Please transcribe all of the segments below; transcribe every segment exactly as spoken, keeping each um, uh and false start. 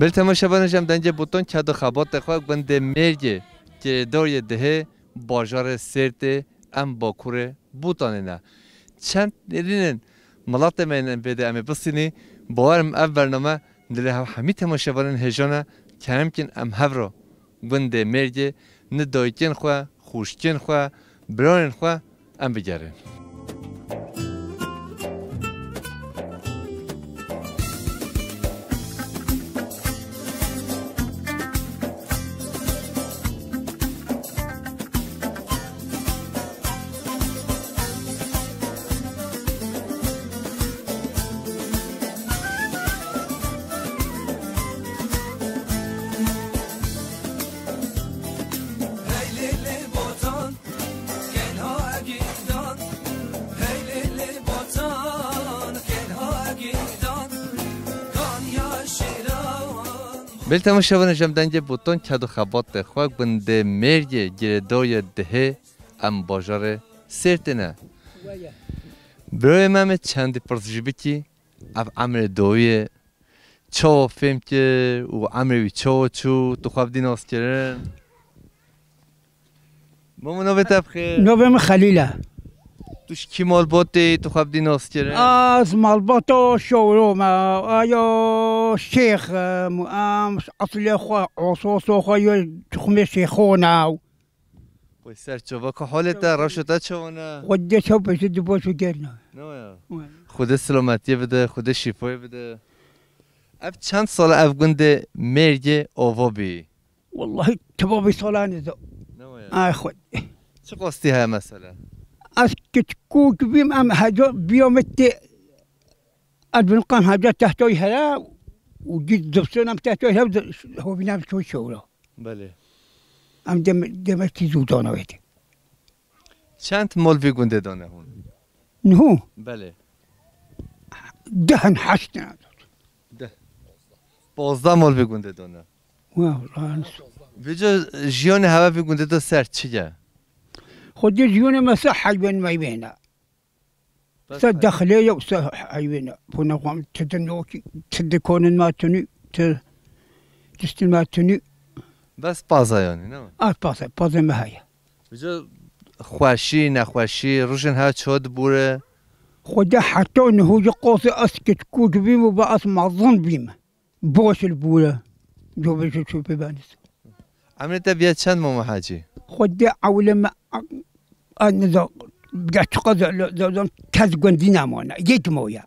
Belê temaşevanên ji em dengê Botan ked û xebatê xwe gundê Mêrgê, girêdayê Dihê, bajarê Sêrtê, em bakurê Botanê ne. Çend nêrînên miletê me yên em vê de em ê bistînî, bawer im ev bername dilê hev hemî temaşevanên hêjan e, kerem kin em hev re gundê Mêrgê, ni dayikên xwe, xwişkên xwe, birayên xwe em bigerin. Belê temaşevanên ji em dengê Botan ked û xebatê xwe gundê Mêrgê, girêdayê Dihê, em bajarê Sêrtê ne. Birayê me, em ê çendî pirs jî bikî, ev emrê dawiyê çawa fêm kir û emrê wî çawa çû, tu xwe bi dî nas kirin? Mamo, navê te bi xêr? Navê min Xelîl e. Tu ji kî malbatê yî, tu xwe bi dî nas kirin? Ez malbata Şewro me, aya Şêx im û em eslê xwe, asosa xwe yê tuxmê Şêxon e. Wê ser çava, ka halê te, rewşa te çawa ne? Xwedê çaw pêşî di baş û gerna. Ne waya? Waya. Xwedê selametiyê bide, Xwedê şîfayê bide. Ev çend sal e ev gundê Mêrgê ava bî? Wellahî, tevabî sala nizam. Ne waya? Ay Xwedê. Çi qastî heye mesela? Ez kiçikûk bîm, em heca biyame tê. Ez bin qan heca tehtayî here û dî dibston em tehtayî here, hovîna bi çoy şewra. Belê. Em dem-, demek ki zû dana wê de. Çend mol vî gundê dane hûn? Niho? Belê. Deh in heşt ne. Deh. Pazdeh mol vî gundê dane. Wa, wa. Vêca jiyanê heve vî gundê de ser çi ye? Xwedê jiyanê me ser heywen meywen e. Bes Ser heywen. Dexlê ye û ser heywen e. Hûn xwam ti di nokî, ti dikonin ma tunî, ti tiştin ma tunî. Bes paza yanî, ne? A paza, paza me heye. Vêca xweşî, nexweşî, rojên her çi dibûre? Xwedê heta niho ji qasê ez kiçikû dibîm û ba ez mezin bîm. Boş li bûre. Cobê ji çöpê benis. Emrê te biye çend Mamo Hecî? Xwedê ewle me a, a, niza, biya çiqa ze-, ze-, ze-, kes gundî nemane. Yek moye.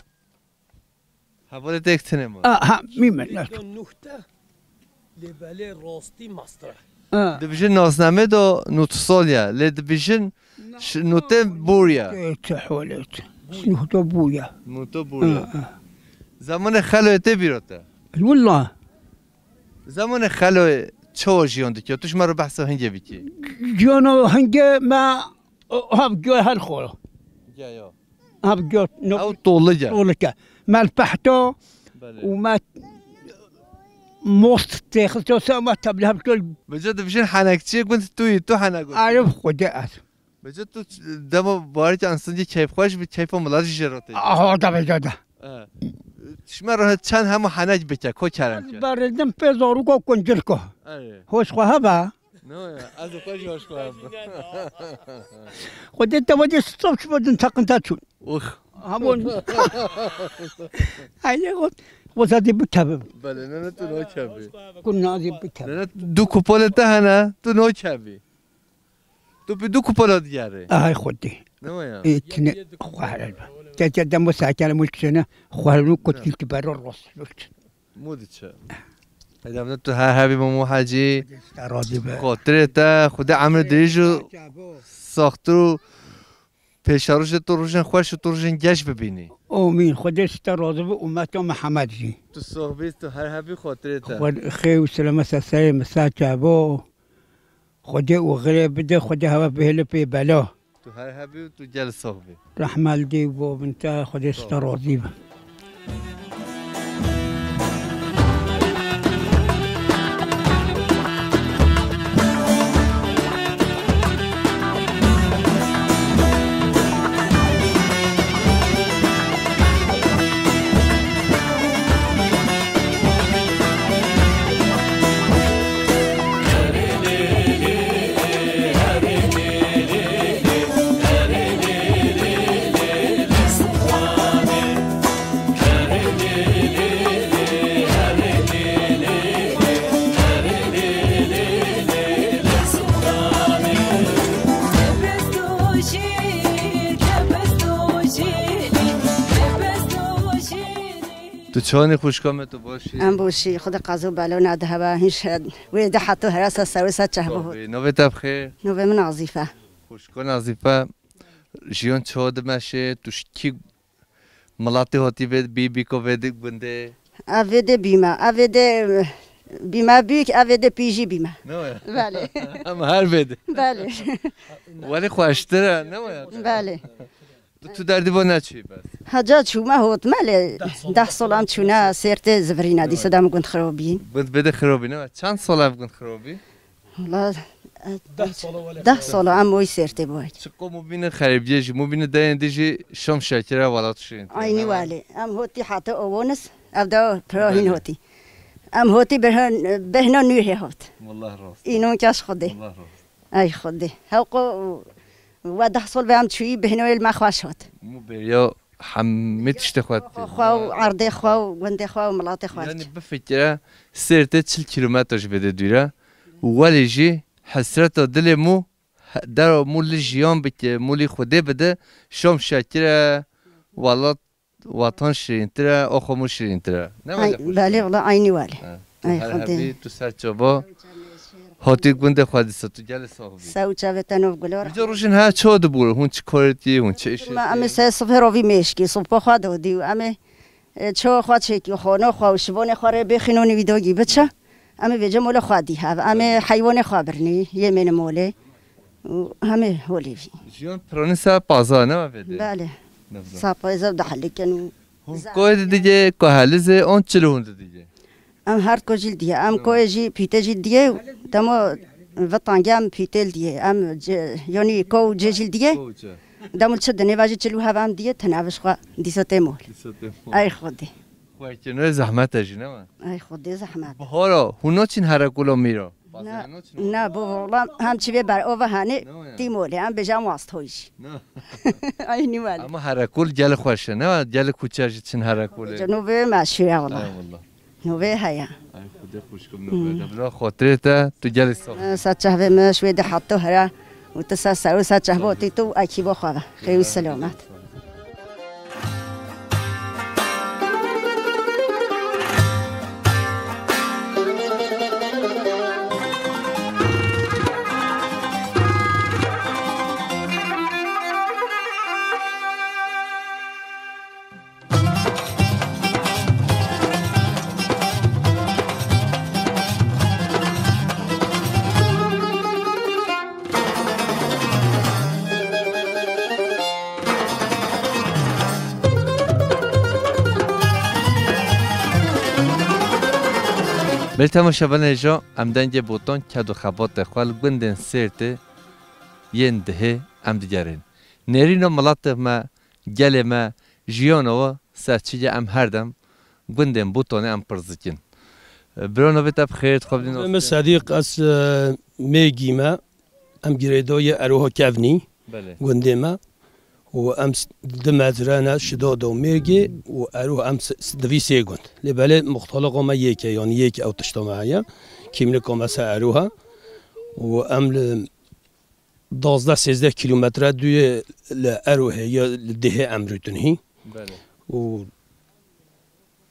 Hevalê te yek tine ma? A, ha, mî me, ne. Yek nuh te, lê belê rastî mastre. Ha. Dibijin nasnamê de nût sal ye, lê dibijin ş-, nûtê bûr ye. Ê, çi hol e, çi. Nûhta bûr ye. Nûta bûr ye. Ha, ha. Zemanê Xeloyê tê bîra te? Willa. Zemanê Xeloyê çawa jiyan dike? Tu ji me re behsa hingê bikî. Jiyana hingê me, o, hev giya her xwe. Giya ya. Hev giya, no. Ew tolik e. Tolik e. Me li pehta Belê. Û me most têxist, o se me tebli hev giya. Vêca dibijin henekçiyê gund tu yî, tu henek gund. Arif Xwedê ez. Vêca tu ç-, dema bawerî ke însan yê keyfxweş bi, keyfa milet jî jê re tê. Aha, da vêca da. E, ji me re çend hema henek bike, ko kerem ke. Ez berildim pê zarûka kuncirka. Erê. Hoş xwe hebe. Ne ya, ez ê xwe jî hoş xwe hebe. Xwedê te vadê stop şi din teqin te çûn. Ux. Hamon. Haydi xwe, xwe zadê bikevim. Belê, ne, ne, tu nakevî. Ku nazê bikevim. Ne, ne, du kupolê te hene, tu nakevî. Tu bi du kupola digerê. Ay Xwedê. Ne wa ya? Ê, tine xwe helal be. Te, te demo sakene mulk sene, xwe helal kot Ne. Kil tu bero ros. Mû diçe. Heyda tu her hebî Mamo Hecî. Te razî be. Xotirê te, Xwedê emrê dirêj û saxtir û pêşerojê tu rojên xweş û tu rojên geş bibînî. Amîn. Xwedê ji te razî be, ummeta Mihemed jî. Tu sox bî, tu her hebî xotirê te. Xwe xêr û selamet ser serê min, ser çavo. Xwedê û xirê bide, Xwedê heve bihêle pê bela. Tu her hebî û tu gel sox bî. Rehme li dê û bavin te, Xwedê ji te razî be. Çanî xwişka me, tu baş î? Em boşî, Xwedê qazo belo nade hewa, hîn şed. Wê de heto herasa sewê se çehbo hot. Navê te bi xêr? Navê min Nazîfe. Xwişka Nazîfe, jiyan çawa dimeşê, tu ji kî milatê hatî vê bî, bîko vê di gundê? Ev vê de bîme, ev vê de bîme büyük, ev vê de pî jî bîme. Ne waya? Belê. Em her vê de. Belê. Welê xweştir e, ne waya? Belê. Tu, tu derdî bo neçûyî bes? Heca çûme hotme lê deh sal em çûne sêrtê zivirîne dîsa dem gund xirobîn. Gund bê de xirobî, ne waya? Çend sal ev gund xirobî? Wala, e, deh sala wele deh sala em oy sêrtê bû. Çi qom û bînin xerîbiyê jî, mûbînin deyên dî jî şom şekire welat şirîn. Aynî welê. Em hotî heta owonis, ev de pira hîn hotî. Em hotî bihna, bihna nûhê hot. Wallah rast. Înon keş Xwedê. Wallah rast. Ay Xwedê. Hewqo we deh sal ve em çûyî bihna wê li me xweş hot. Mû bêriya hemî tiştê xwe. Xwe û erdê xwe û gundê xwe û milatê xwe. Yanî bifikire, sêrtê çil kîlometre ji vê de dûr e. Welê jî hesreta dilê mû, he-, dera mû li jiyan bike, mû li Xwedê bide, şom şekir e, welat, watan şirîntir e, oxo mû şirîntir e. Ne wele xweş e? Belê, wala aynî wele. He. Tu her hebî, tu ser çava. Hatî gundê xwe dîsa, tu gelê sax bî. Sew çavê te nov gular. Îca rojên her çawa dibû, hûn çi karê dî, hûn çi îşê dî? Em ê se sifê rovî mêşkî, sopa xwe dodî û em ê E, çawa xwe çêkî, xona xwe û şivanê xwe rê bêxîn û nîvî dogî biçe. Em ê vêce mola xwe dî hev. Em ê heywanê xwe birnî, yê mêne molê. Û hemê holê vî. Jiyan piranî se paza ne ve vê de? Belê. Nefza. Sapayê zev dihelikin û Hûn koyê de digê, ku helizê, on çil hûn de digê? Em her ko jî diyê. Em koyê jî, pîtê jî diyê. Demo vitangê em pîtê diyê. Em ce-, yanî ko û cê jî diyê. Ko û cê. Demû çi dinê vajî çil û hev em diyê, tine vişxwe dîsa tê mol. Dîsa tê mol. Ey Xwedê. Xwekirine zehmet e jî, ne me? Ey Xwedê zehmet. Bihara, hûn naçîn herekola mîra? Na, na, bo valla hem çi vê ber ova hanê, ne ya? Tî molê, em bêje em wast hoy jî. Ne. Ay nîwal. Ama herekol gel xweş e, ne? Gel kuçe jî çin herekolê. Cenobê me şiya valla. Ey valla. Nûvê heye. Ay, Xwedê xwişkim nûvê de. Bila xatirê te, tu gelek sax. Sa çehvê min ji wê de heta here û tu ser ser û ser çehbo tî tu û ekîbo xwe ve. Xêr û selamet. Belê temaşevanê hêja, em dengê botan, ked û xebatê xwe li gundên Sêrtê yên Dihê em digerên. Nêrîna miletê me, gelê me, jiyana we ser çi ye, em her dem gundên Botanê em pirs dikin. Bira navê te bi xêr, dixwebitî nas. Navê min Sedîq, ez, e, mêgî me. Em girêdayê Eroha Kevnî, belê, gundê me. Û em s-, du metre ne şidada û mêrgê û Eroha em s-, s-, divî sê gund. Lê belê muxtaliqa me yek e, yanî yek ew tişta me heye. Kîmlika me se Eroha. Û em li duwazdeh sêzdeh kîlometre duyê li Erohê ya li Dihê em rûtin hî. Belê. Û,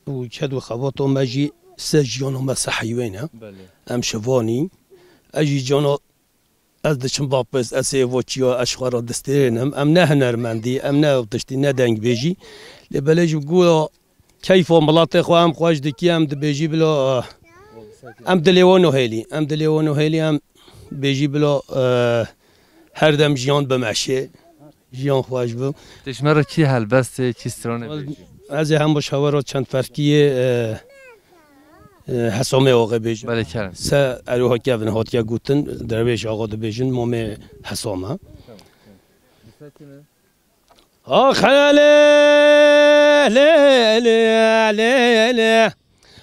û ked û xebata me jî se jiyana me se heywan e. Belê. Em şivanî. Ez jî cana ez diçim bapis, ez ê vo çiya, ez xwe re distêrînim. Em ne hunermendî, em ne ew tiştî, ne dengbêjî. Lê belê jî guya keyfa miletê xwe em xweş dikî, em dibêjî bila, eh, em dilê wan û hêlî, em dilê wan û hêlî, em bêjî bila, eh, her dem jiyan bimeşê, jiyan xweş bi. Tê ji me re kî helbestê, kî stranê bêjî? Ez ê hemû ji hewa re çend ferkiyê, eh, eh, Hesamê Oxê bêjim. Belê, kerem. Se Eroha Kevin hatiye gotin, Derwêş Axa dibêjin, Mamê Hesam e. Tamam, tamam. Ax hele, le, le, le, le.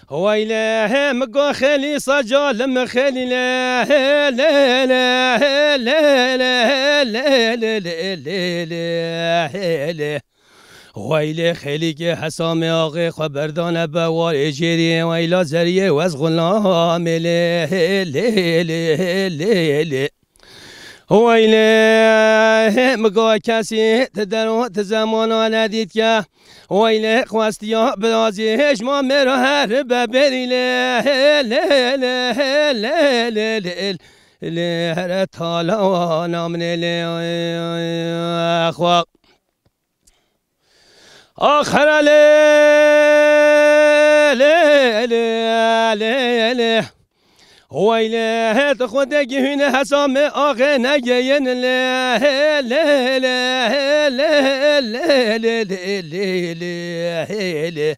Way le, he, mi go xelî saca li mi xelî le, he, le, le, he, le, le, he, le, le, le, le, le, he, le. Way le, xelîkê Hesamê axê xwe berdane be warê jêrî, way la zeriyê wez xulamê le, he, le, le, he, le, le. Weylê, mi go kesî ti der û ti zemana nedît ke. Weylê, xwestiya birazî hêşma mêra her be berî lê, lê, lê, lê, lê, lê, lê, lê, here tala namnê lê, xwe. Ax here lê, lê, lê, lê, lê. Weylê, hê tu xwedekî hûnê hesa me axê negeyên lê, lê, lê, lê, lê, lê, lê, lê, lê, lê, lê.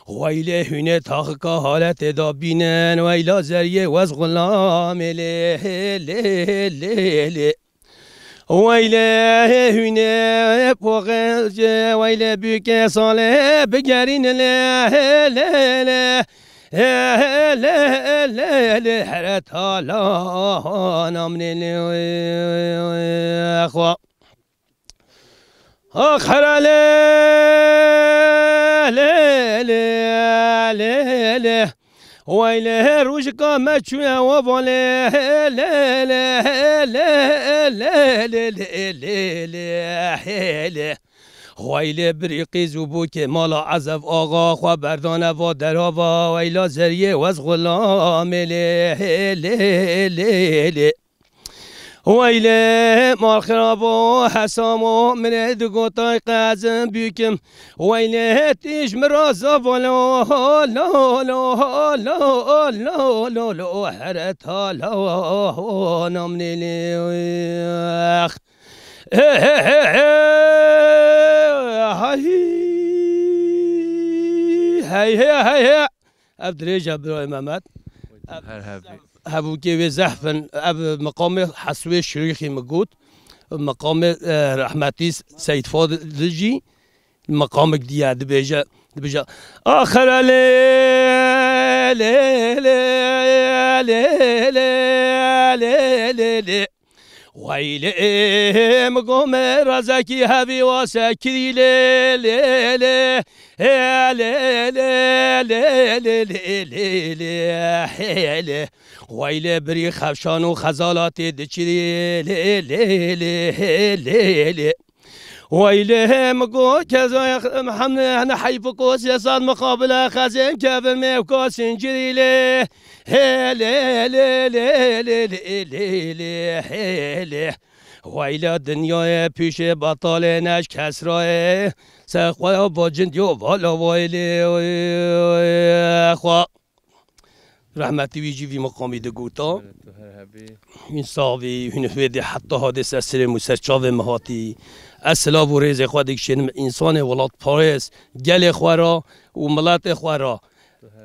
Weylê, hûnê taxika haletê da bînin, weyla zeriyê wez xulamê lê, lê, lê, lê. Weylê hûnê poxê, weylê bûkê salê bigerîn lê, lê, lê, lê, lê, lê, lê, here tala namnê lê, xwe. Ax here lê, lê, lê, lê, lê. Weylê, rojika me çûye ava lê, lê, lê, lê, lê, lê, lê, lê, lê, lê, lê. Weylê, birî qîz û bûkê mala Ezev Axa xwe berdane va derava, weyla zeriyê wez xulamê lê, lê, lê, lê. Weylê, mal xirabo hesamo, min ê digotay qezim bûkim. Weylê, tîj min ra zavo lo, lo, lo, lo, lo, lo, lo, here tala namnê lê. He, he, he, he. Hay. Hey, hey, hey, hey. Ev dirêj e, birayê Mehmet. Ev Her hebî. Hevûkê wê zehf in. Ev meqamê Heswê Şirîxî min got. Meqamê, e, rehmetî Seyîd Fadil jî meqamek diye dibêje, dibêje, Axire lê, lê, lê, lê, lê, lê, lê, lê. Weylê, min go me razekî hevî wase kirî lê, lê, lê, hê, lê, lê, lê, lê, lê, lê, lê, hê, lê. Weylê, birî xewşan û xezalatê diçirî lê, lê, lê, hê, lê, lê. Weylê, min go kezayê Hemle hene heyf û kosê saz muqabile xezên kevin mêvka sincirî lê. Hê lê, lê, lê, hê lê. Weyla dinyayê pîşê betalê neş kesrayê, se xwe ya bacin diyo vala waylê, xwe. Rehmetî wî jî vî meqamî digota. Hûn sax bî, hûn hêdî heta hadê ser serê min û ser çavê min hatî. Ez silav û rêzê xwe dikişînim însanê welatparêz, gelê xwe ra û miletê xwe ra.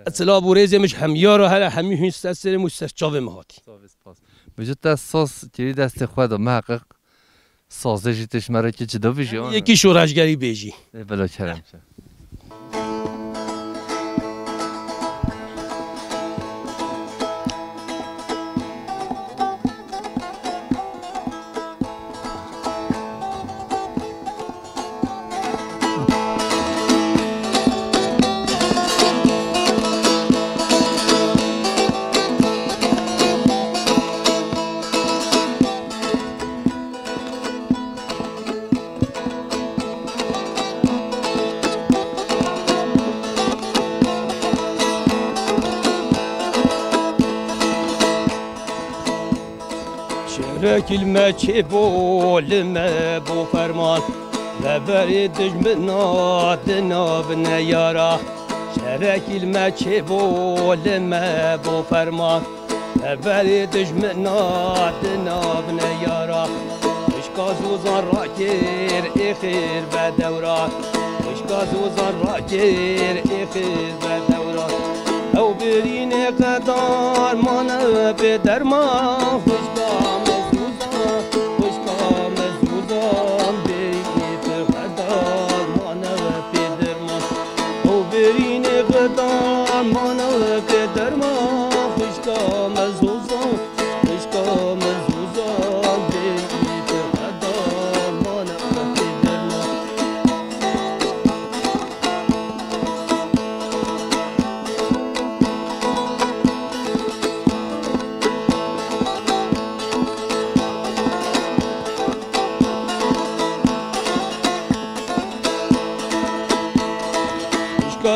Ez silav û rêzê min ji hemiya ra here, hemî hûn ser serê min û ser çavê min hatî. Sağ ol, spas. Bêje te saz kirî destê xwe de, miheqeq sazê jî tê ji me re kê çi da bijî, ana? Yekî şoreşgerî bêjî. Ê, bila kerem çe. Şerekî li me çêbo, li me bo ferman. Leberê dijmina di nav neyara. Şerekî li me çêbo, li me bo ferman. Leberê dijmina di nav neyara. Xwişka zozan rakir ê xêr be dewra. Xwişka zozan rakir ê xêr be dewra. Ew birînê qedar mane pê derman. Xwişka me zozan, xwişka me zozan, birînê pê qedar mane pê derman. Ew birînê qedar mane pê derman. Xwişka me zozan, xwişka me zozan, birînê pê qedar mane pê derman.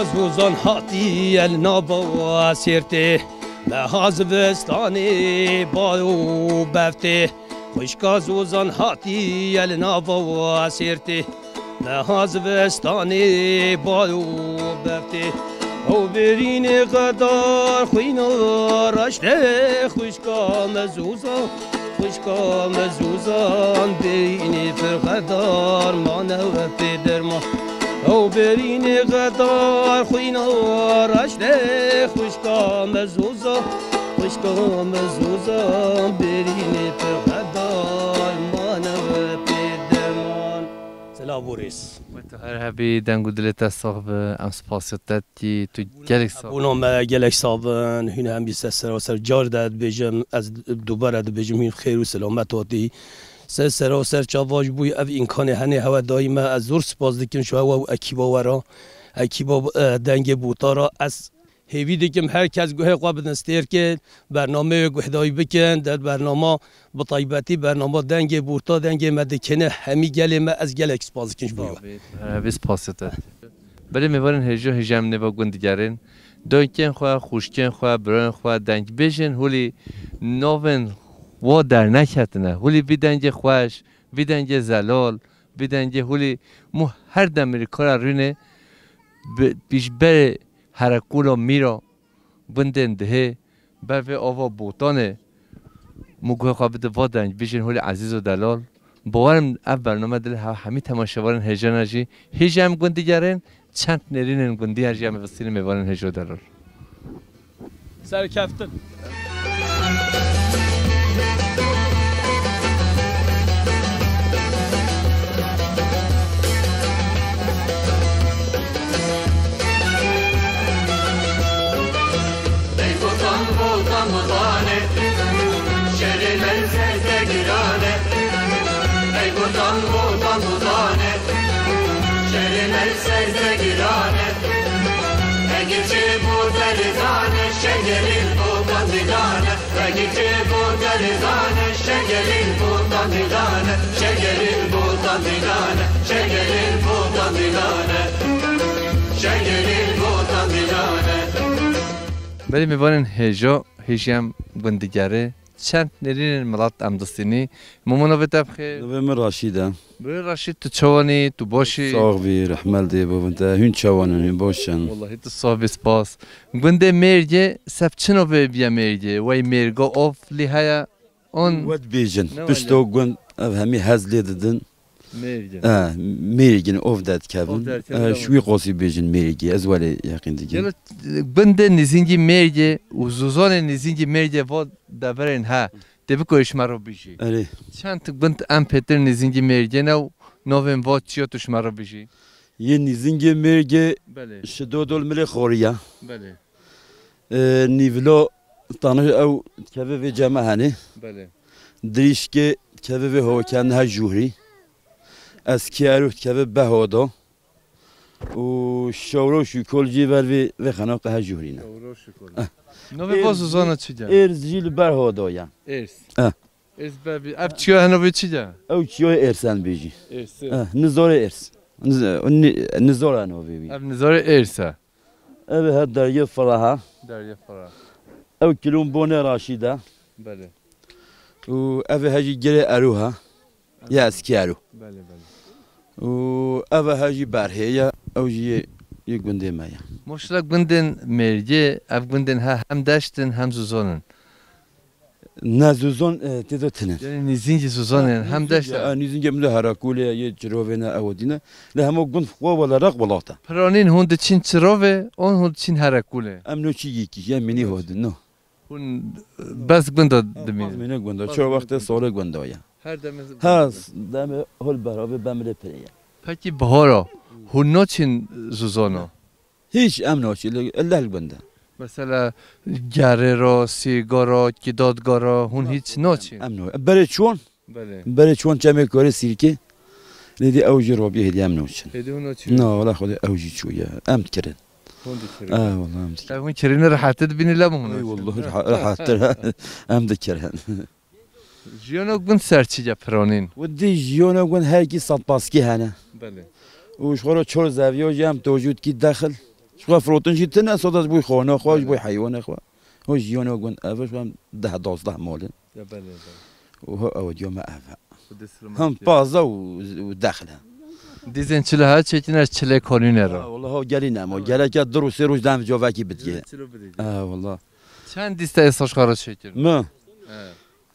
Zozan hatiye li nava sêrtê, meha zivistanê baro beftê. Xwişka Zozan hatiye li nava sêrtê, meha zivistanê baro beftê. Ew berînê xedar xwîna reştê, xwişka me Zozan. Xwişka me Zozan, berînê pir xedar mane we pê derman. Ew berînê xedar xwîna reştê, xwişka me Zozan. Xwişka me Zozan, berînê pir xedar mane we pê derman. Silav û rêz. We tu her hebî, deng û dilê te sax be, em spasiya te dikî, tu gelek sax. Bûna me gelek sax bin, hûn hemî ser seraser car de dibêjim, ez dubare dibêjim, hûn xêr û selamet hatî. Ser seraser çava ji bo ev îmkanê henê hewe dayî me, ez zor spas dikim ji hewe û ekîba we re. Ekîba, e, Dengê Bûta re ez hêvî dikim her kes guhê xwe bidin stêrkê, bernameyê guhdayî bikin, der bernama bi taybetî bernama Dengê Bûta, dengê me dikene hemî gelê me, ez gelek spas dikim ji bo we. Tabii, e, biz spas te. Belê mêvanên hêja hêja em nêva gund digerin. Donkên xwe, xwişkên xwe, birayên xwe dengbêjin, hûlî navên wa derneketine. Hûlî vî dengê xweş, vî dengê zelal, vî dengê hûlî mû her demirî kara rûnê bi, bi ji berê herekûla mîra gundên dihê ber vê ava Botanê mû guhê xwe bide va dengbêjên hûlî ezîz û delal. Bawerim ev bername dilê hev hemî temaşevanên hêjana jî hêja em gund digerin, çend nêrînên gundiyan jî em ê vistînin mêvanên hêja û delal. Serkeftin. Ey botan, botan, botanê, şerê me ser te girane. Ey botan, botan, botanê, şerê me ser te girane. Ege çê bo te rizane, şegerî botan didane. Ege çê bo te rizane, şegerî botan didane. Şegerî botan didane, şegerî botan didane. Şegerî botan didane. Belê mêvanên hêja, hêjî em gundigerê. Çend nêrînên milat em distînî. Mamo, navê te bi xêr? Navê min Raşîd e. Belê Raşîd, tu çawan î, tu baş î? Sax bî, rehmet dê bibin te. Hûn çawan in, hûn baş in? Wellahî tu sax bî, spas. Gundê Mêrgê, seb çi navê biye Mêrgê? Wey mêrga ov lî heye? On we dibêjin. Ne pişto wele. Gund ev hemî hez lê didin. Mêrgin. E, mêrgin ov derkevin. Ov derkevin, e, ew. Şwî qasî bêjin mêrgî. Ez welê yeqîn dikim. Gelo gundê nîzîngî mêrgê û zozanê nîzîngî mêrgê va deverên he. Tê biko ji me re bijî. Erê. Çend gund em pêtir nîzîngî mêrgê ne û navên va çiya tu ji me re bijî? Yê nîzîngê mêrgê Belê. Şidodol milê xoriya. Belê. E, nîvlo tanî ew dikeve vê cema henê. Belê. Dirîşkê dikeve vê hokendin her jûrî. Eskî ero dikeve behodo. Û şewro şûkol jî ver vê, vê xenaqa her jûrî ne. Şewro şûkol. Eh. Navê va zozana çi de? Êrz jî li ber hodo ya. Êrz. Eh. Êrz be bi. Ev çiyo heno vê çi de? Ew çiyo êrsen bêjî. Êrsi. Eh, nizorê êrs. Niz-, ni-, nizora navê wî. Ev nizorê êrse. Ev he dergê firaha. Dergê firaha. Ew kilon bonê Raşîd e. Belê. Û ev he jî girê Erû ha. Ya eskî Erû. Belê, belê. Û ev he jî berhê ye. Ew jî yê, yê gundê me ye. Maşallah gundên mêrgê, ev gundên he hem deşt in hem zozon in. Ne zozon, e, tê de tinin. Yani nîzîngî zozon in, hem deşt in. Ha, nîzîngê min de Herakûlê ye, yê Çirovê ne, ew dîne. Lê hema gund xwe wele req welat e. Piranîn hûn diçîn Çirovê, on hûn diçîn Herakûlê. Em no çî yekî, em mînî hodin, no. Hûn, e, bes gunda dimînin? Bas mîne gunda. Bas çor mîne wextê gunda. Salê gunda ye. Her demê Ha, gunda. Demê hol beravê bemrê pire ye. Pekî bihara, hûn naçîn zozana? Hiç em naçî, li, li gunda. Mesela, gerê ra, sîga ra, kîdadga ra, hûn hiç naçîn? Em no. Berê çon? Belê. Berê çon çemê korê sîrkê. Lê dî ew jî robî hêdî em naçin. Hêdî hûn naçin? Na, wela Xwedê ew jî çûye. Em dikirin. Hûn dikirin. E, wela em dikirin. Ev hûn kirîne rehettir dibîne lem hûn. Ey, wela reha-, rehettir. Em dikirin. Jiyana gund ser çi ye piranîn? Wi dî jiyana gund her kî satpaskî hene. Belê. Û ji xwe re çor zeviya jî em tojûtkî dexil. Ji xwe firotin jî tune, soda ji bo xwana xwe, ji bo heywana xwe. Ho jiyana gund ev e, ji wan deh dozdeh mal in. Ya belê, belê. Û ho ew diyo me ev e. Xwedê selamet Hem paza û, û dexle. Dîzên çilo her çêkine çilê konîne ro. Ha, wala ho gelî nema. Geleke du roj sê roj dem covekî bidye. Çilo bidye. Ha, wala. Çend dîz te êsa ji xwe re çêkir? Mi? He.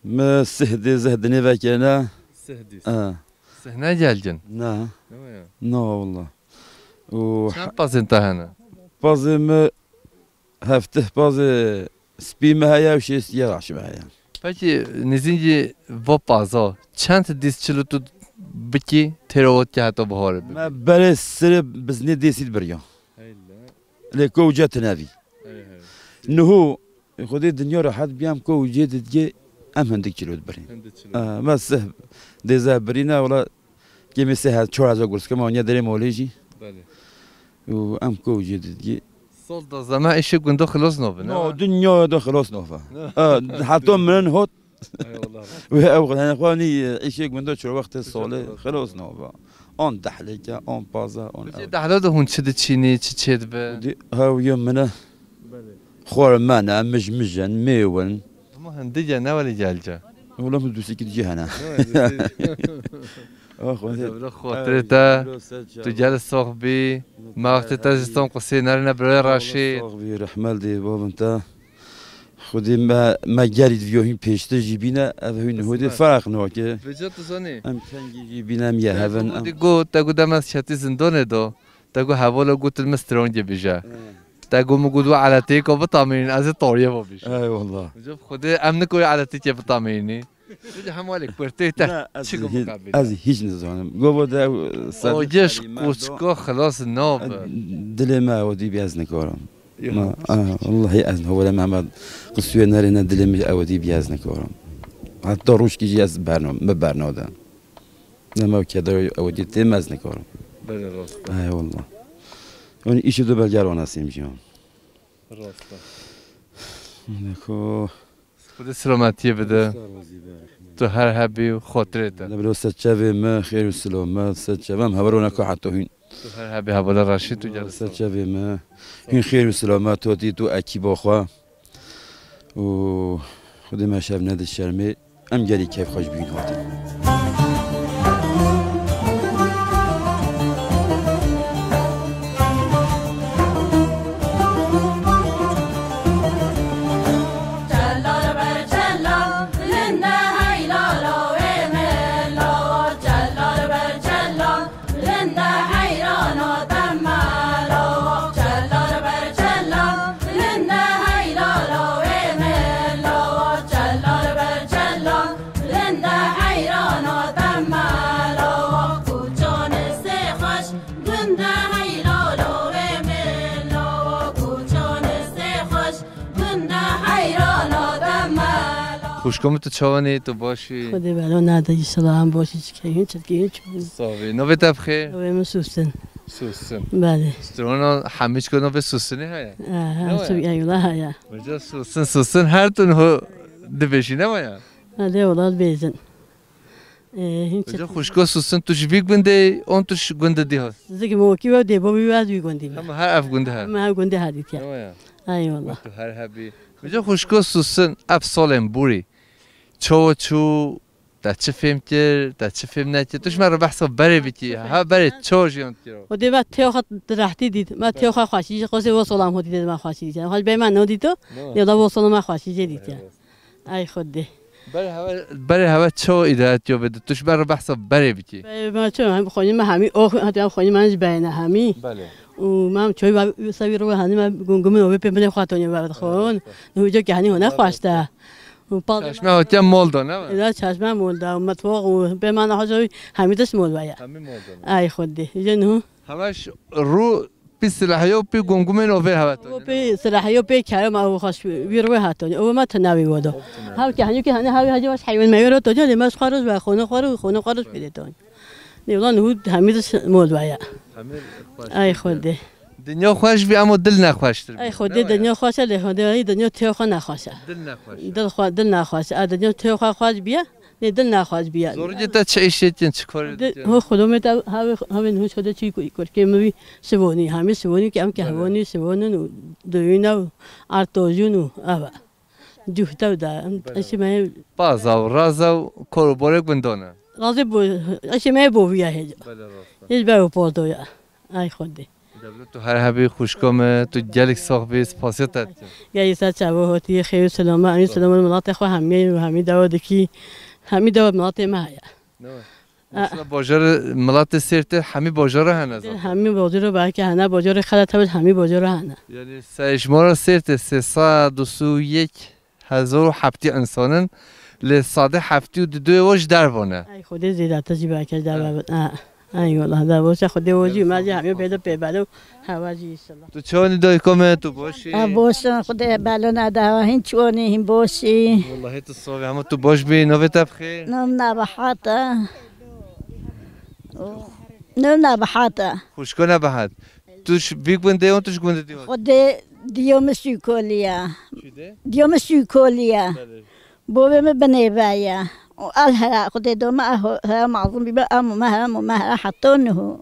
Mi sih dê zeh dinê vekene. Sih dîz. Ha. Sih ne gelgin? Na. Ne ya? Na wala. Û Çend pazên te hene? Pazê mi hefteh pazê spî me heye û şêst ye raş me heye. Pekî nêzîngî va paza çend dîs çilo tu bikî têra wot ke heta biharê bibî? Me berê sirê biznê dêsî biriya. Heyle. Lê ko uca tinevî. Hey, hey. Niho, Xwedê dinya rehet biyam ko ucê didgê em hindik çilo dibirin. Hindik çilo. Ha, me sih dêze birîne, wala kêmê sê hez-, çar hezar gurske ma oniya derê molê jî. Belê. Û em ko ucê didgê. Sol da zeme işê gundo xilos nove, ne? No, dinya da xilos nove. Ha, heta mirin hot. Eyvallah. Wê ew xwe, hene xwe nî, îşê gundo çor wextê solê xilos nava. On dehlêke, on paza, on Peki ew. Dehlo de hûn çi diçînî, çi çêdibe? Di hew yê min e. Belê. Xormene, mijmijen, mêwin. Hema hindik e, ne welî gelce? Wala min dûsî kî dicî hene. Ne welî dûsî? Oh, Xwedê. Bila xotirê te, tu gel sox bî. Ma wextê te ji son qisê nerine birê reşî. Sox bî, rehmel dê babin te. Xwedê me, me gerî diviyo hîn pêştir jî bîne, ev hûn hûdê ferq nake. Vêca tu zanî. Em kengî jî bîne, em ye hevin, em. Te got, te got, dema ez çetî zindonê do, te got, hevala got, min strongê bije. He. Te got, min got, we eletêko bitamînin, ez ê tariye ve bije. Eyvallah. Vêca Xwedê em niko ye eletêkê bitamînî. Vêca hem welê kurtê te çi got hî-, muqabil. Ez hîç nizanim. Govo de, e, ser O geş kalîme do. Kuçko xilas nabe. Dilê me ew dî bî ez nikarim. Ya, Ma, ah, wallahî ez ne, wele Mehmet qisûyê nerê ne dilê min ew dî bî ez nikarim. Heta rojkî jî ez berno, min berno de. Ne me keder ew dî têm ez nikarim. Belê rast. Ay wallah. Onu işi de belger ona simciyon. Rast. Neko. Xwedê silametiyê bide. Tu her hebî û xotirê te. Ne bilo ser çevê me, xêr û silamet, ser çevem heverona ku heta hûn. Tu her hebî hevala reşî, tu gel ser çevê me. Hûn xêr û silamet hatî tu ekîba xwe. Û Xwedê me şev nedi şermê. Em gelî keyfxweş bûyîn hatî. Xwişko min, tu çawanî, tu baş î? Xwedê belo nade, îşillah em baş î, çi keyfîn, çi dikeyfîn, çi bû? Savî. Navê te bi xêr? Navê min Sûsin. Sûsin. Belê. Strona hemî çiko navê Sûsinê heye? Aha, Sû-, eyvallah heye. Vêca Sûsin, Sûsin her tu niho dibêjî, ne waya? Hadi ola bêjin. Ee, hîn Vêca çi- xwişko Sûsin, tu ji vî gundê, on tu ji gundê dî hat? Zikê min wekî we dê, bo wî we ez wî gundî me. Hema her ev gundê her. Hema her gundê her dîtiye. Ne waya? Eyvallah. Tu her hebî. Vêca xwişko Sûsin, ev salên borî çawa çû, te çi fêm kir, te çi fêm nekir? Tu ji me re behsa berê bikî. Ha, berê çawa jiyan dikir? O dê me têwa xwe di rehtî dît. Me têwa xwe xweşî jî, qosê wo solam ho dît, me xweşî jî. Xweş bê me no dîto, Ne? ya da wo solam me xweşî jê dîtiye. Ay Xwedê. Berê heve, berê heve çawa îdare dikiyo bê, tu ji me re behsa berê bikî. Berê me çi, hem xwînê me hemî, o, heta em xwînê me ji berê ne hemî. Belê. Û me em çoy ve, se vî ro hemî me gumgumê ove pê binê xwe tonê ve xon. Belê. Nû ca ke hemî hone xweş te. Û pa- Çeşme hatiye mol da, ne mi? Ela çeşme mol da, û metwaq û pê me ne hoca hemî tişt mol ve ya. Hemî mol da. Ay Xwedê. Jê nû. Hemeş rû pî silahiyê û pî gumgumên ovê hevet. O pî silahiyê û pî kerem ew xweş wî rû hatonî. Ew me tune wî wodo. Hev ke henî ke hene hev hecî baş heywan meywe ro tonî, lê me ji xwe roj ve xone xwe rû, xone xwe roj pêlê tonî. Lê ulan hû hemî diş mol ve ya. Hemî xweş Ay dike. Xwedê. Dinya xweş bî, ema dil nexweştir bî. Ay Xwedê, dinya xweş e, lê Xwedê dinya tê xwe nexweş e. Dil nexweş e. Dil xwe, dil nexweş e. A dinya tê xwe xweş biye, lê dil nexweş biye. Zorî ta çi îşê dikin, çi karê dikin? Ho xulomê te havê, havên hûn şode çi ku-, kurkê min bî Sivonî, hemî Sivonî ki em kehvonî, Sivonîn û duyûne û artojûn û ava. Cuhtew da, em Belê. Eşî me Paza û raza û kor û borek windan e. Razî bo, eşî me bo viya hêc. Belê, rast e. Hêc be û pordo ya. Ay Xwedê. Dewlet tu her hebî xwişka me, tu gelek sax bî, spasiya te dikim. Gelî ser çavo hotî, xêr û selama, em û selama milatê xwe hemî û hemî dawa dikî, hemî dawa milatê me heye. Ne we? Mesela bajarê milatê Sêrtê hemî bajara hene zaten. Hemî bajara belkî hene, bajarê xelet hebit hemî bajara hene. Yani seyşmara Sêrtê sê sed û sî û yek hezar û heftî insanin, lê sedê heftî û du wa ji derve ne. Ay Xwedê zêdete jî belkî ji derve Ha. bit. Ha. Ay wallah, da boşa Xwedê o jî, Yani ma jî sağ hemî ol, pêde sağ ol. Pêbelo, hewa jî inşallah. Tu çawanî dayika me, tu boş î? Ha, boş in, Xwedê belo nede hewa, hîn çawanî, hîn boş î. Wallahî tu sağ ol, hema tu boş bî, navê te bi xêr? Nav Nebahat e. Nav Nebahat e. Xwişka Nebahat. Tu ji vî gundê yon, tu ji gundê diyon? Xwedê diyo min Sûkolî ye. Çi de? Diyo min Sûkolî ye. Belê. Bovê min binêve ye. Û el hera Xwedê do me, el ho-, hera mazlum bî me, em û me hera, em û me hera heta niho.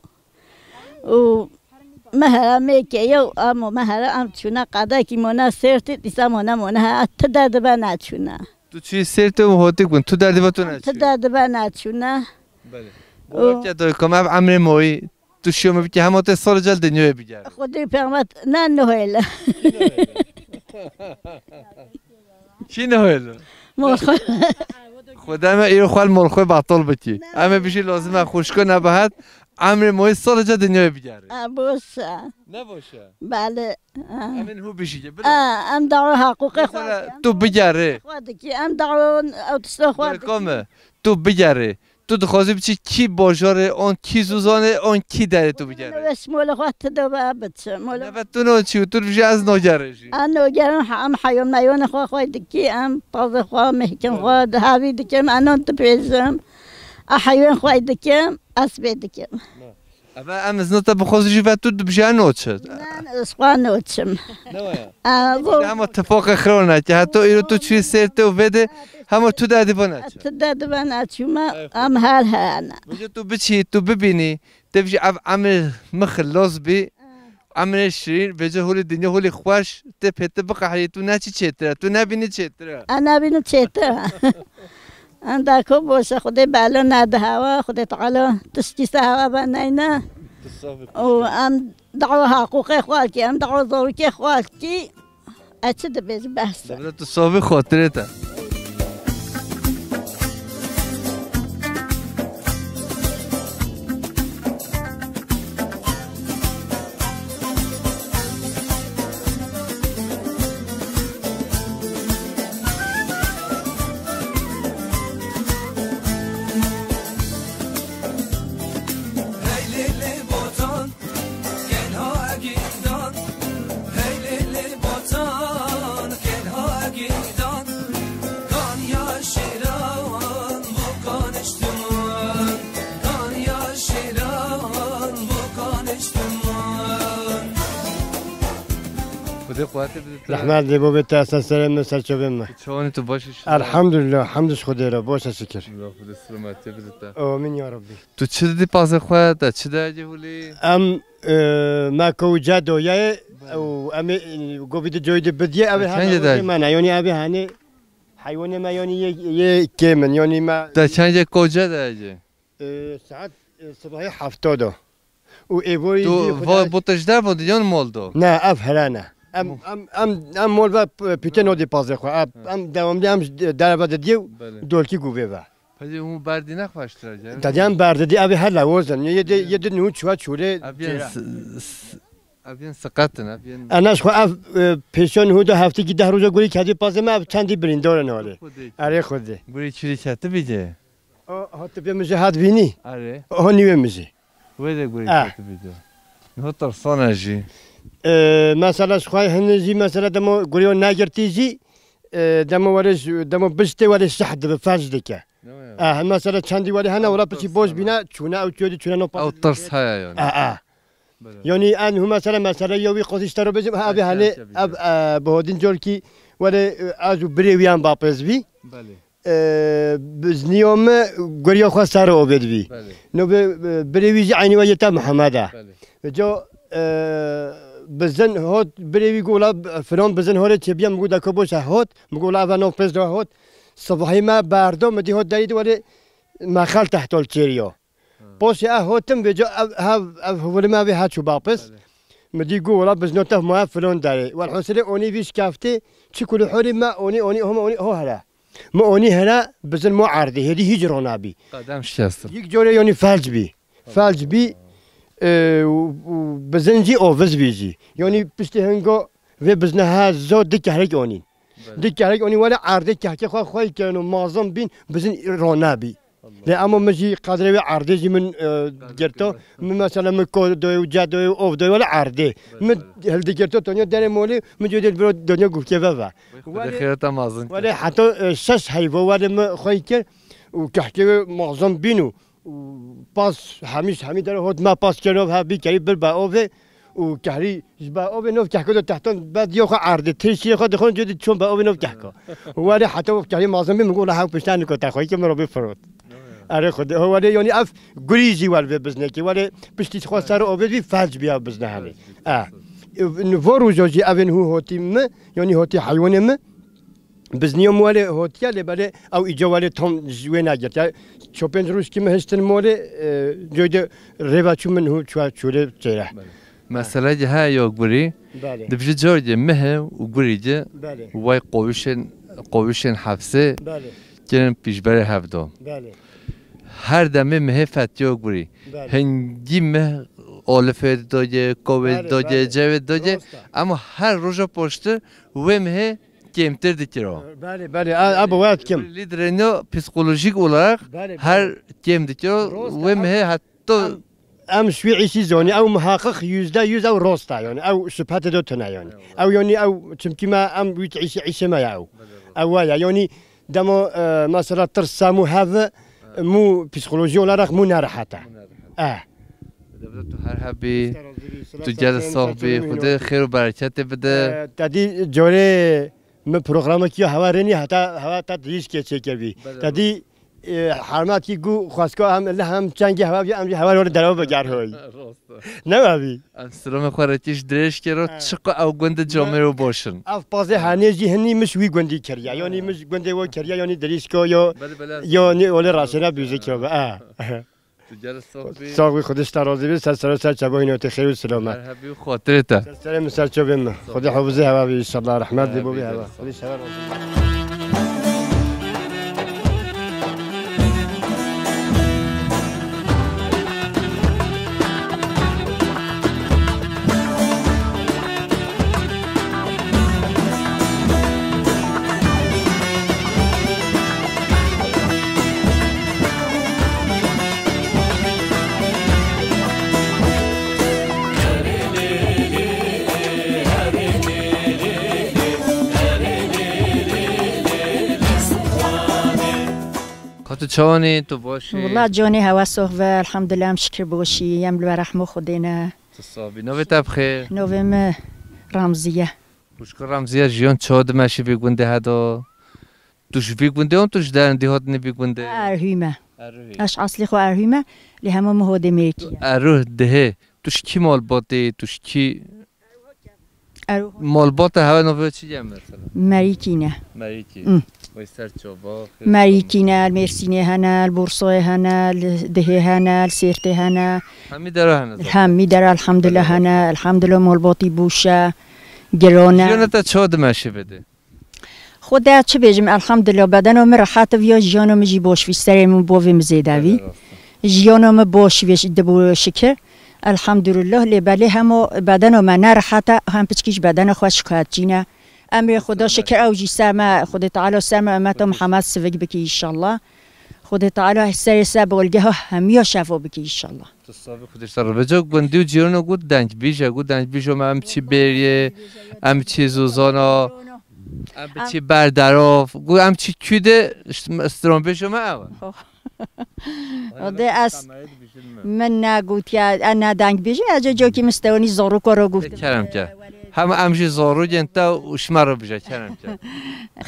Û me hera mêke ye û em û me hera em çûne qedekî mone Sêrtê, dîsa mone mone hera ti derdibe neçûne. Tu çûyî Sêrtê û hotî gund, tu derdibe tu neçûyî? Ti derdibe neçûne. Belê. Û Bawer ke dayika me ev emrê moyî, tu şiyo me bikî hema tê sal cel dinyayê bigere. Xwedê pêxmet ne nuhêle. Kî nuhêle? Mol xwe. Xwedê me îro xwe li mol xwe betal bikî. Em ê bijî lazim e xwişko Nebahat emrê moyî sal cel dinyayê bigere. A, boş e. Ne boş e? Belê. Em ên hû bijî, bilo. A, em dawa heqûqê xwe Mesela dikin. Tu bigere. Xwe dikî, em dawa ew tişta xwe Dayika dikin. Me, tu bigere. Tu dixwazî biçî kî bajarê, an kî zûzanê, an kî derê tu bigerê? Weş mola xwe tu de ve biçim. Mola Nebe tu no çî, tu bijî ez nogere jî. An nogerim ha, em heyon meyonê xwe xwe dikî, em pazê xwe, mehkên xwe, dihavî dikim, anon tu pêjim. A heyon xwe dikim, ez pê dikim. Eve em izna te bixwazî jî ve tu dibijî ez noçi. Ne, ez xwe noçim. Ne waya? A, zor. Hema tifaqê xirona ki, heta îro tu çûyî Sêrtê û vê de hema tu derdî vana çi? Tu derdî vana çûme, Ay, em her hene. Vêca tu biçî, tu bibînî, te bijî ev emrê min xilas bî, emrê şirîn, vêca holê dinya holê xweş, te pê tu biqehrî, tu ne çi çêtir e, tu nebînî çêtir e. Ez nebînim çêtir e. Em da ku boşe Xwedê belo nede hewa, Xwedê Teala tişkî se hewa be neyne. Tu sax bî, Û xwişka. Em dawa heqûqê xwe kî, em dawa zorikê xwe kî. Ez çi dibêjim, behs e. Dewlet tu sax bî, xatirê te. Xwedê quwetê bide te. Rehmet lê bo bê te, ser serê min, ser çavê min. Çawanî tu baş î? Elhamdulillah, hemd ji Xwedê re, baş e şikir. Allah Xwedê selametê bide te. Amîn ya Rabbî. Tu çi didî pazê xwe, te çi dayê holî? Em, e, me koca doyayê û em ê, e, govî di coyî di bidiyê, ev ê Te her çend dayê? Me ne, yanî ev ê hanê heywanê me, yanî yê, yê kêm in, yanî me Te çend koca dayê? E, saet, e, sibahê hefta da. Û êvarî Tu jî va xwedayê bo te ji derve diyan mol do? Ne, ev here ne. Em, Mo- em, em, em mol ve p-, pîtê nodî pazê xwe. Em, Hı. Em dewamlî em ji derve didiyê û Belê. Dolkî guvê ve. Peki hûn berdî nexweştir e, gel. Dadiyan berdidî, ev ê her lewaz in. Yê de, yê de nû çuwa çûrê Ev yên cêra. S-, s-, ev yên siqet in, ev yên Ena ji xwe ev, e, pêşiya nû de heftekî deh roja gurî kedî pazê me, ev çendî birîndar in halê. Xwedê. Erê Xwedê. Gurî çûrî keti bî de. O, hatibê min jî hat vînî. Erê. O, nîwê min jî. Wê de gurê Ah. Ketibî de. Niha tirsane jî. E, mesela ji xwe hin jî, mesela demo gurê wan negirtî jî, e, demo were ji, demo bijtê were şeh dibe, felc dike. Ne ya? Ah, mesela çendî were hene, Ew were piçî tirsane. Boş bîne, çûne ew çûyê çûne no Ew tirs heye yani. Ah, ah. Yanî en hu mesele, mesele ya wî qasî ji te re bêjim, ha, ev ê henê, ev, e, bi hodîn cor kî were, e, ez û birê wî em bapez bî. E, bizniyo me guriya xwe ser ovê dibî. No bi, e, birê wî jî eynî we yê te Mihemed e. Ca, e, bizin hot, birê wî got, "Wela filan bizin hore çêbiya." Min got, "Deko boş e." Hot, min got, "Wela eve nav pêz de hot." Sibahî me berdo, min dî hot derî di were me xel tehtol çêriyo. Poşê ev hotim vêca ev, ev, ev hûrime vê ha çû bapis. Mi dî got, "Wela bizno tef ma filan derê." Welhasilê onî vî şikeftê, çi kulî hûrî me onî, onî, homa onî, ho here. Mi onî here, bizin mo erdê, hêdî hîç ronabî. Qedem şikestin. Yek corê yanî felc bî. Felc bî, e, û, û bizin jî oviz bî jî. Yanî piştî hingo vê bizne ha zo di kehrek onîn. Di kehrek onî wele erdê kehkê xwe xwey kirin û mazin bîn bizin ronabî. Lê ema min jî qedrê wê erdê jî min, e, girto. Min mesela min kodoyê û cedoyê û ovdoyê wele erdê. Min hildigirto tonya derê molê, min cêdê biro donya guvkê ve ve. Wele, xêreta mazin kir. Wele heta, e, şeş heyvo wele min xwey kir û kehkê wê mazin bîn û û pas hemî, hemî dere hot me pas kir, nov ha bî kerî bir be ovê û kehrî ji be ovê nov kehko de tehtan be diyo xwe erdê. Tirşî xwe dixwin cêdî çon be ovê nov kehko. Wele heta o kehrî mazin bî min got, "La hew pişta niko te xwe ki min robî firot." Erê xwedê. Ho wele yanî ev gurî jî wel vê biznekî. Wele piştî xwe ser ovê vî felc bî ev bizne henê. E. Vo rojo jî evên hû hotî mi, yanî hotî heywanê mi. Bizniyo mi welê hotiye lê belê ew îca welê tam ji wê negirtiye. Ço pênc roj kî min hiştin molê, e, coy de rêva çû min hû çû çûlê çêre. Belê. Mesele ki he yo gurî. Belê. Dibijî cor ki mihe û gurî ki Belê. Way qovişên, qovişên hefsê Belê. Kirin pîşberê hevdo. Belê. Her demê mihê fetiyo gurî. Belê. Hingî mih olifê doge, kovê Belê, doge, belê. Cevê doge. Rost e. Ama her roja poştir wê mihê kêmtir dikiro. Belê, belê, a, a bi we dikim. Lî dirênyo psikolojik olarak Belê, her belê. Kêm dikiro. Rost e, Wê em, mihê heta em, em şwî îşî zonî, ew muhaqiq yüzde yüz ew rost e, yani, ew şüphe tê de tune, yani. Eyvallah. Ew, yani, ew, çimkî me, em wî îşî, îşê me ya ew. Belê, rost. Ew wa ya, yani, demo, e, mesela tirs samû hev, mû psikoloji olarak mû nerehet e. Mû nerehet. Eh. Devlet tu her hebî, tu gel sox bî, Xwedê xêr û bereketê bide. E, te dî corê Min programekî hewa rênî heta hewa te dirîşkê çêkevî. Belê. Te dî, e, hermat kî gu xweska hem li hem çengê hewa bî, em jî hewa rol derew biger hoy. Rast e. Ne wabî? Em silamê xwe re tîş dirêj kero, Ha. Çiqo ew gund camêro boşin. Ev pazê hanê jî hinî min ji wî gundî kiriya. Yanî Ha. Min ji gundê we kiriya, yanî dirîşko yo, Belê, belê. Yo nî olê raşêna bîzikiro be. Ha. Tu gel sox bî. Sağ ol, Xwedê ji te razî be. Ser ser ser çaba hînotê xêr û silamet. Her hebî û xatirê te. Ser serê min ser çavê min. Xwedê hafizê hewa bî inşallah. Rehmet lê bo bî hewa. Xwedê ji hewa razî be. Ka tu çawanî, tu baş î? Wela canê hewa sox ve, elhamdulillah, em şikir boş î, em li we rehmo Xwedê ne. Tu sabî. Navê te bi xêr? Navê min Ramziye. Xwişka Remziye, jiyan çawa dimeşî vî gundê heda? Tu ji vî gundê an tu ji derindî hatinî vî gundê? Erhû me. Erhûyî. Ez eslî xwe Erhûyî me, lê hema min hodê mêrkî ye. Erhû dihê. Tu ji kî malbatê, tu ji kî Erhû. Malbata hewe navê çi ye mesela? Merîkî ne. Merîkî. Hı. Vay ser çava, xêr Merîkî ne, li Mêrsînê hene, li Borsayê hene, li Dihê hene, li Sêrtê hene. Hemî dera hene zaten. Hemî dera elhamdulillah hene, elhamdulillah malbatî bûş e, giran e. Jiyana te çawa dimeşe vêdê? Xwedê çi bêjim, elhamdulillah, bedena min rehet viya, jiyana min jî baş vî, serê min bavê min zêde vî. Belê, rast e. Jiyana min baş vê, dibû şikir. Elhamdulillah, lê belê hema bedena me ne rehet e, hem piçkî ji bedena xwe şikayetçî ne. Emrê Xweda şikir ew jî ser me, Xwedê Teala ser me, ummeta Muhammed sivik bike inşallah. Xwedê Teala serê ser bolgeha hemiya şefa bike inşallah. Tu sabî Xwedê ser. Veco gundî û cîrano got dengbîje, got dengbîjo me em çi bêriyê, em çi zozana, em bi çi berderov, got em çi kû de, işte, stranbêjo me ew e. Oh. O de ez min negotiya, ez ne deng bêjim, ez cokî min stewanî zorû koro guftim. Kerem ke. Hem em jî zorû yên te û şima re bije, kerem ke.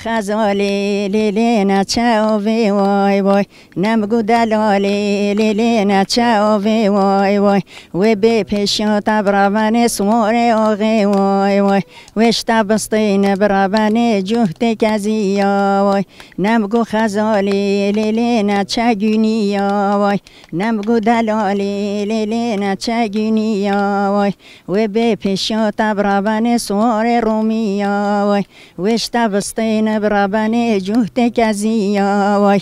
Xezalê lê lê neçe ovê vay vay. Nemgu delalê lê lê neçe ovê vay vay. Wê bê pêşiya te biravenê siwarê oxê vay vay. Wê ji te bistîne biravenê cuhtê kezî ya vay. Nemgu xezalê lê lê neçe günî ya vay. Nemgu delalê lê lê neçe günî ya vay. Wê bê pêşiya te biravenê siwarê Romî ya vay. Wê ji te bistîne biravenê cuhtê kezî ya vay.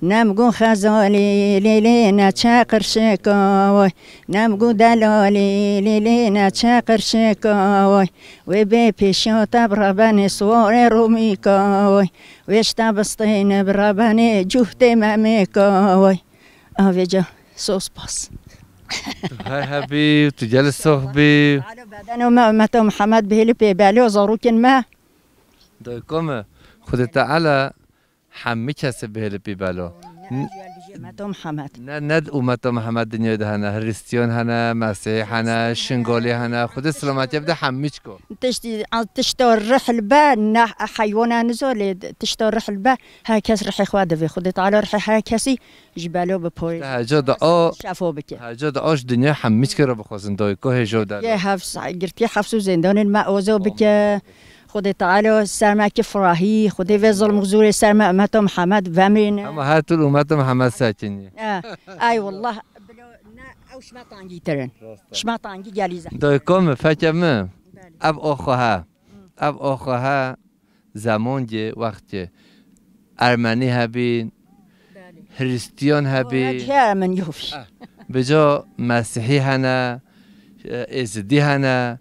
Nemgu xezalê lê lê neçe qirşika vay. Nemgu delalê lê lê neçe qirşika vay. Wê bê pêşiya te biravenê siwarê Romîka vay. Wê ji te bistîne biravenê cuhtê Memêka vay. Avêca, so spas. Tu her hebî, tu gelê sox bî. Alo, bedeno me, ummeta Mihemed bihêli pê belo, zarokên me. Dayko me, Xwedê Teala hemî kesê bihêli pê belo. Ne, ne, ummeta Mihemed dinyayê de hene, Hristiyan hene, Mesîhî hene, Şingalî hene, Xwedê silametiyê bide hemî çiko. Tiştî, tişta rih li be, ne heywana nizo lê tişta rih li be, her kes rihê xwe divê. Xwedê Teala rihê her kesî ji belo biporê. Te heca dua, şefo bike. Heca dua ji dinya hemî çikê re bixwazin dayiko hêjo de. Yê hefs, girtiye hefs û zindanên me ozo bike. Xwedê Teala ser me ki firahî, Xwedê vê zilm û zûrê ser me ummeta Mihemed vemrîne. Ama her tu ummeta Mihemed sekinî. Eh, ay wallah, bilo ne ew şima tangî tirin. Şima tangî gelî zehmet. Dayiko me, feke me. Belê. Ev oxo he. Ev oxo he. Zemon cê, wext cê. Ermenî hebîn, Belê. Hristiyan hebîn. Ora diğer min yok. Eh, bi ca Mesîhî hene, e, Êzidî hene.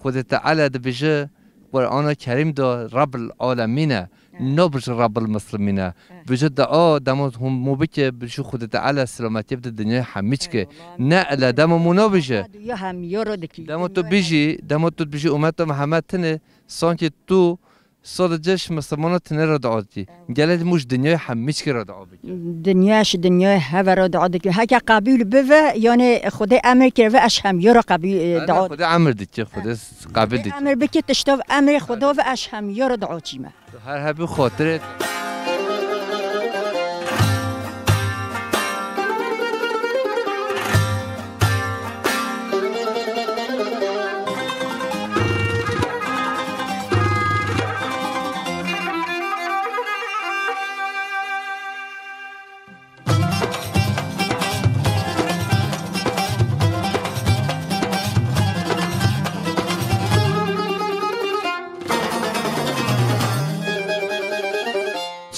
Xwedê Teala dibêje, Qur'ana Kerîm de Rabbul Alemîn e. Eh. Nabêje Rabbul Muslimîn e. Eh. Bêje dua, dema hûn mû bike, bêje Xwedê Teala silametiyê bide dinyayê hemî çike. Eyvallah. Ne ele dema mû nabêje. Ya hem yoro dikî. Dema tu bijî, dema tu bijî ummeta Mihemed tine, sanki tu Sadece ji Misilmana tine re dua dikî. Gelek mû ji dinyayê hemî çikê re dua bike. Dinya ji dinyayê heve re dua dikî. Heke qebûl bive, yanê Xwedê emir kirive, ez hemiya re qebûl, e, dua. Xwedê emir dikî, Xwedê qebûl dikî. Emir bikî, tişta emrê Xweda ve ez hemiya re dua çîme. Tu her hebî xotirê.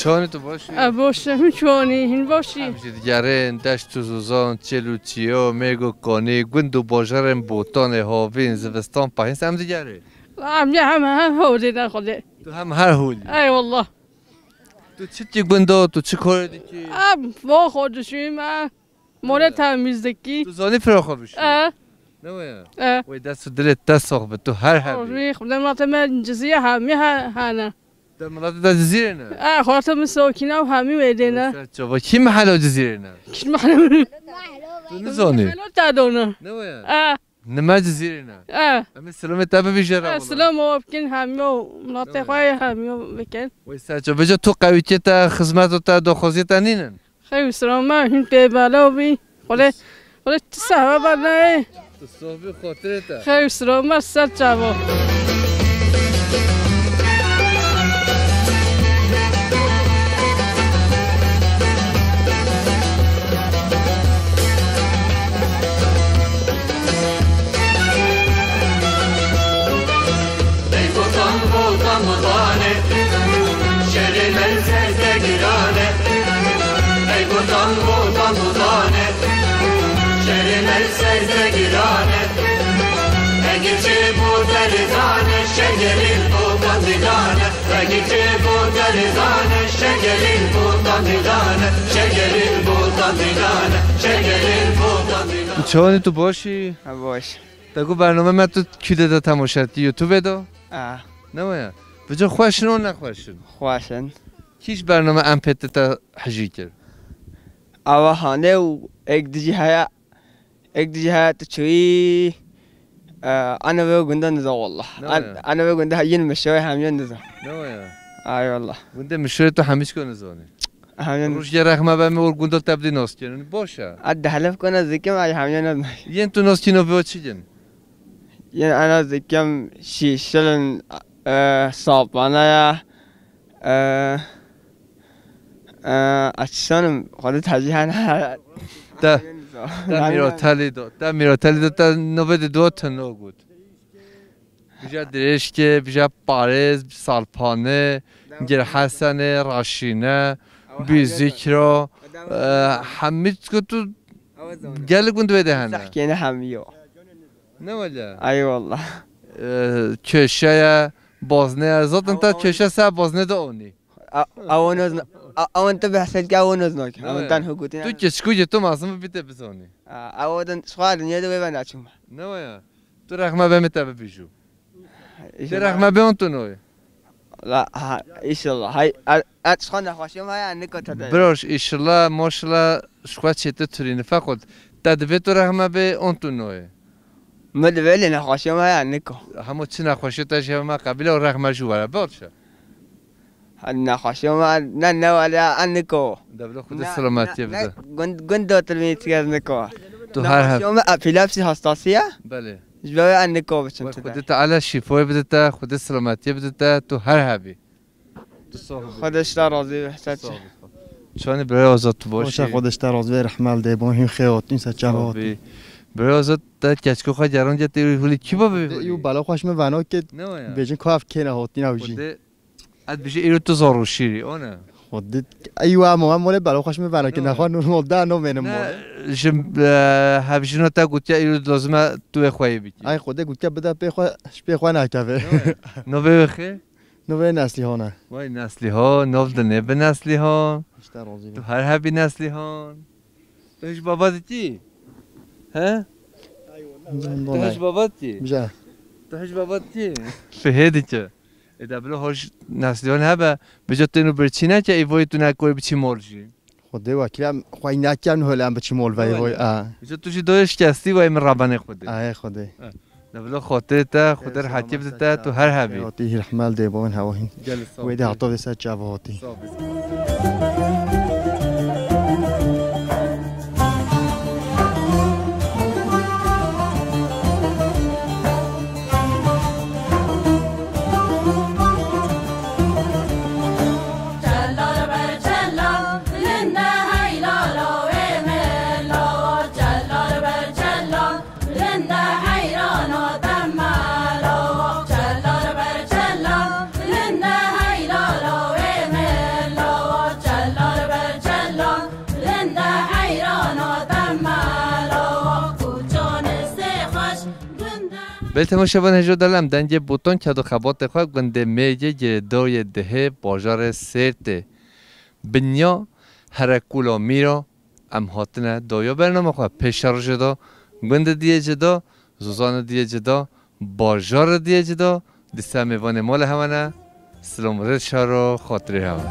Çawanî tu baş î? E, baş e, hûn çawanî, hîn baş î? Em jî digerin, deşt û zozan, çêl û çiyo, mêrg û kanî, gund û bajarên Botanê, havîn, zivistan, pahîz em digerin. Em jî heme her holê ne xwedê. Tu hem her holî? Ey wallah. Tu çi dikî gunda, tu çi karê dikî? Em va xwe dişîme. Mole temizlikî. Tu zanî fira xwe bişî? E. Ne waya? E. Wey dest û dilê te sox bi, tu her hebî. Rî, xwedê mate me Cizîrê hemî he-, hene. Te milatê te Cizîrê ne? E, xwate min sokîna û hemî wê dê ne. Ser çava. Kî mehela Cizîrê ne? Kî mehela? Tu nizanî? Mehela te dona. Ne waya? E. Nime Cizîrê ne? E. Em ê silamê te bibîje re. E, silam o bikin hemî o, milatê xwe yê hemî o bikin. Wey ser çava. Bêje tu qewîtiyê te, xizmet û te, daxwaziyê te nînin? Xeyr û sira me hîn pê belav bî. Xwedê, xwedê tu sehwe bernayê. Tu soh bî xotirê te. Xeyr û sira me ser çava. Ey botan, botan, botanê, şerê me ser de girane. Ey botan, botan, botanê, şerê me ser de girane. Eger çê bo derezane, şegerî botan didane. Eger çê bo derezane, şegerî botan didane. Şegerî botan didane. Şegerî botan didane. Çawanî tu baş î? Ha, baş. Te got bername me tu kî de temaşe dikî, YouTube de? A. Ne waya? Vêca xweş in û nexweş in? Xweş in. Kî ji bername em pê te hijî kir? Ava hane û ek dijî heye, ek dijî heye tu çûyî, e, ana vê gunda niza wallah. Ne An-, ya? Ana vê gunda yin mişoy hemiyan niza. Ne ya? Ay wallah. Gunda mişoy tu hemî çiko nizanî. Hemiyan. Rojê rehma be me or gunda te bidî nas kirin. Boş e. Ad dehlef kona zikim ay hemiyan niza. Yên tu nas kîno vê çi yin? Yên ana zikim şîşilin, e, sapana ya. E, e, açsanım, xwedî tecî hene. Te, te Mîro Telî do, te Mîro Telî do, te nobê de do te no got. Bija dirêşkê, bija parêz, salpane, gir Hesenê, raşîne, bîzikro, e, hemî ku tu gelek gund wê de hene. Sehkêne hemiyo. Ne wele? Ay wallah. E, köşe ye, bozne ye. Zaten te köşe ser bozne de onî. A-, awon özna-, a-, awon te behset ki awon özna ki. Ne Awon wele? Ten hukutin. Tu keçikû ye, tu masum bite bizonî. A, awodan şuha dünyada ve ben açım. Ne wele? Tu rehme be me te bibijû. Te rehme be on tu noy. La, ha, inşallah. Hay, a-, a-, şuha nexweşim haya niko te de. Broş, inşallah, maşallah, şuha çete turîni. Fakat te divê tu rehme be on tu noy. Min divê lê nexweşiya me ya niko. Hemû çi nexweşiya te ji hev me qebîle û rehme ji were. Baş e. Ha, nexweşiya me ne, ne were ya niko. Devlo Xwedê Ne, selametiyê ne, bide. Gund, gund dotir bî tigez niko. Tu her hev. Nexweşiya me epilepsi hastası ya. Belê. Ji bo ya niko biçim Wek tide. Xwedê Teala şîfoyê bide te, Xwedê selametiyê bide te, tu her hebî. Tu sax bî. Xwedê ji te razî be, Tu sax bî. Çanî birayê Azad, tu baş Baş e, î? Xwedê ji te razî be, rehmel dê bo, hîn xê hatîn, se çav Sax hatî. Bî. Birayê Azad, te keçko xwe geran get, îro hûlî kî ba bê Xwedê, hûlî? Îro bela xweş min veno ke Ne waya? Bêjin ku ev kêne hatîn ew jî. Xwedê, ez bijî îro tu zor û şîrî, o ne? Xwedê, ey wa mo, em wale bela xweş min veno ke Ne waya? Nexwe normal da no menim Ne, mo. ji, e, hevjîna te gotiya îro lazim e tu wê xweyê bikî. Ay Xwedê gotiya bide pê xwe, ji pê xwe nakeve. Ne waya? No vê wê xê? Nûvê Neslîhan e. Vay Neslîhan, nûv dinê bi Neslîhan. Ji te razî be. Tu her hebî Neslîhan. Tu hiç baba dikî? He? Tu hiç baba dikî? Bize. Tu hiç baba dikî? Fihê dike. E de bilo hoj Neslîhan hebe, bize tu nû birçî neke, îvoyê tu nekor biçî mol jî. Xwedê wekî em xwey nekem hol em biçî mol vey Öyle. Hoy. A. Îca tu jî doyê şikestî wey min rabenê Xwedê. Ayê Xwedê. E, ne bilo xatirê te, Xwedê rehetî bide te, tu her hebî. Xêratî hîrhmel dê bavên hewa hîn. Gelî sağ ol. Wê de hata vê ser çava hatî. Sağ ol. Belê temaşevan hêja delal em dengê botan ked û xebatê xwe gundê Mêgê girêdayê dihê bajarê Sêrtê. Binya Herekûla Mîra em hatine daya bernama xwe pêşerojê de gundê diyê cida, zozanê diyê cida, bajarê diyê cida, dîsa mêvanê mala hewa ne, silam rê şaro xatirê hewa.